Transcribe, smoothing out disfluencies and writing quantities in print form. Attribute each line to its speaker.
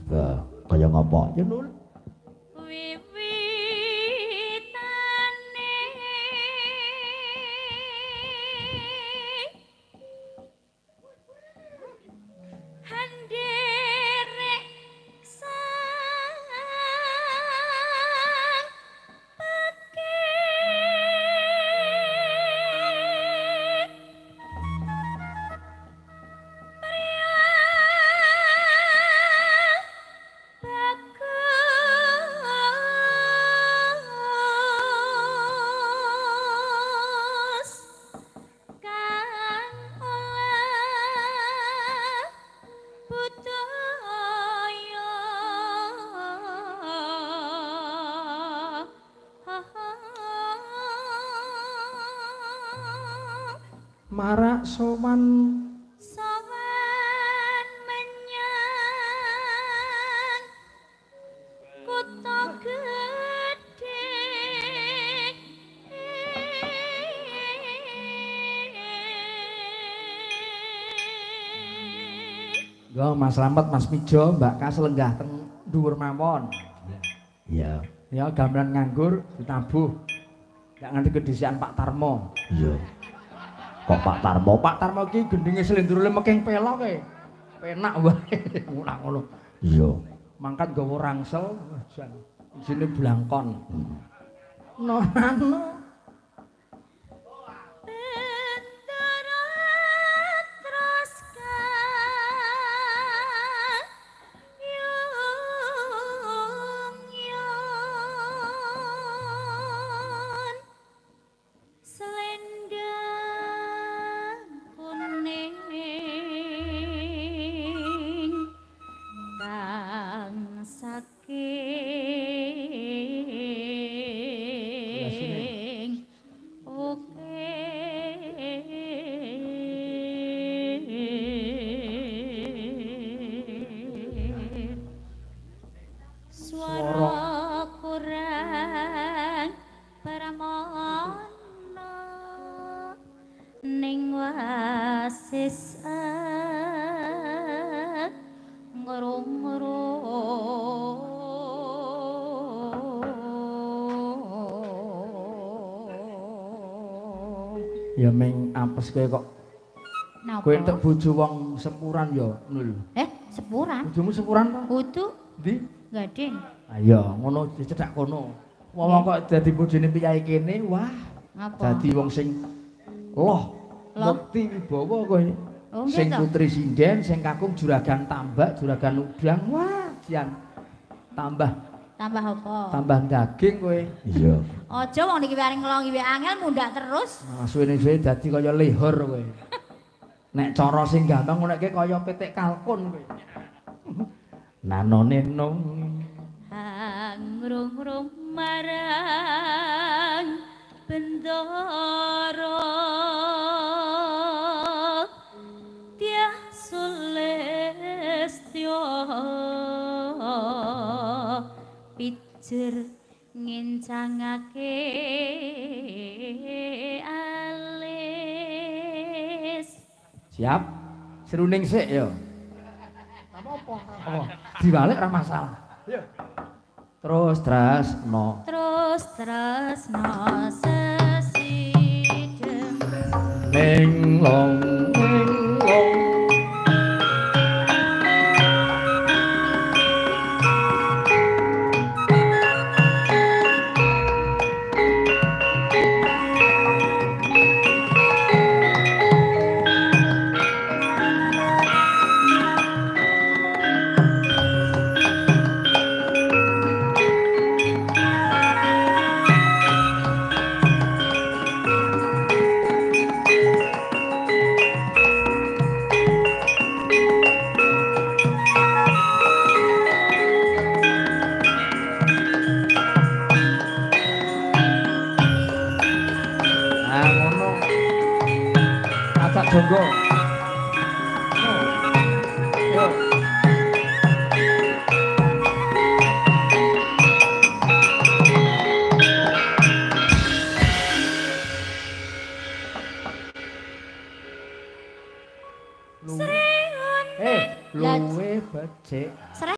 Speaker 1: Coba kaya ngapa? Ya Nul.
Speaker 2: Wiwitane handerek sang pake bagus kang olah budaya.
Speaker 3: Marak sowan
Speaker 2: Sowan menyang kutha gedhe.
Speaker 3: Yo Mas Slamet, Mas Mijo, Mbak Kas lenggah teng dhuwur mawon.
Speaker 1: Iya.
Speaker 3: Ya gamelan nganggur ditabuh. Ndak nganti kedhisikan Pak Tarmo.
Speaker 1: Iya. Kok Pak Tarmo?
Speaker 3: Pak Tarmo iki gendinge slendrule mekeng pelok e. Penak wae ngono.
Speaker 1: Iya.
Speaker 3: Mangkat nggawa rangsel, jan isine blangkon. Nonano.
Speaker 2: Bendara terus kayung-yun selendang kuning kang saking ukir swara kurang pramana ning wasis ngrung-ngrung.
Speaker 3: Ya ming apes kowe kok.
Speaker 2: Napa?
Speaker 3: Kowe entuk bojo wong sepuran ya, Nul.
Speaker 2: Sepuran?
Speaker 3: Bojomu sepuran ta?
Speaker 2: Kudu
Speaker 3: Ndi?
Speaker 2: Gading.
Speaker 3: Ayo, ngono dicedak kono. Wong kok dadi bojone piyayi kene, wah.
Speaker 2: Ngapa?
Speaker 3: Dadi wong sing loh, mukti wibawa kowe.
Speaker 2: Oh,
Speaker 3: Sing putri sinden, sing kakung juragan tambak, juragan udang. Wah, jan tambah
Speaker 2: Tambah apa?
Speaker 3: Tambah daging kowe.
Speaker 1: Iya.
Speaker 2: Aja wong niki areng ngelongi wae angel mundak terus.
Speaker 3: Nah, suwene-suwe dadi kaya lehor kowe. Nek cara sing gampang ngonekke kaya pitik kalkun kowe. Nanone nung
Speaker 2: hangrung-rung marang bendara Dyah Sulistya pijer ngencangake alis.
Speaker 3: Siap? Seruning sik ya. Apa-apa. Apa? Diwalik ora masalah. Yo. Terus tresno.
Speaker 2: Terus tresno sesidhem.
Speaker 3: Ning long ning long. Jonggo.